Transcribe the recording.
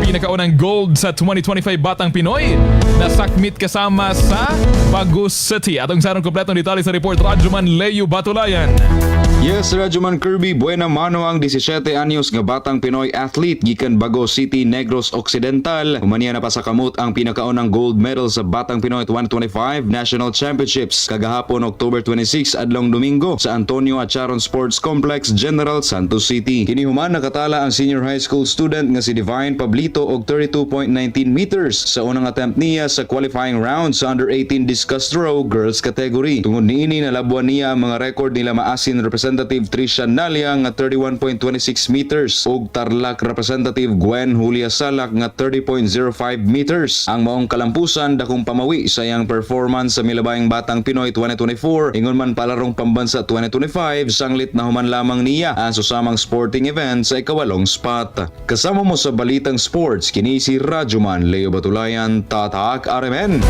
Pinakaunang gold sa 2025 Batang Pinoy nasakmit kasama sa Bago City. Atong sarong kompletong detalye sa report, Radyoman Leo Batulayan. Yes, Radyoman Kirby, buena mano ang 17 anyos nga batang Pinoy athlete gikan Bago City, Negros Occidental. Human niya napasakamot ang pinakaunang gold medal sa Batang Pinoy 2025 National Championships kagahapon, October 26, adlong Domingo, sa Antonio Acharon Sports Complex, General Santos City. Kini human nakatala ang senior high school student nga si Divine Pablito og 32.19 meters sa unang attempt niya sa qualifying round sa under 18 discus throw girls category. Tungod niini, nalabwan niya ang mga record nila Maasin Representative Trisha Nalia nga 31.26 meters ug Tarlac Representative Gwen Julia Salak nga 30.05 meters. Ang maong kalampusan, dakong pamawi sa iyang performance sa Milabayng Batang Pinoy 2024, ingon man Palarong Pambansa 2025, sanglit nahuman lamang niya ang susamang sporting event sa ikawalong spot. Kasama mo sa Balitang Sports, kini si Radyoman Leo Batulayan, Tatak RMN.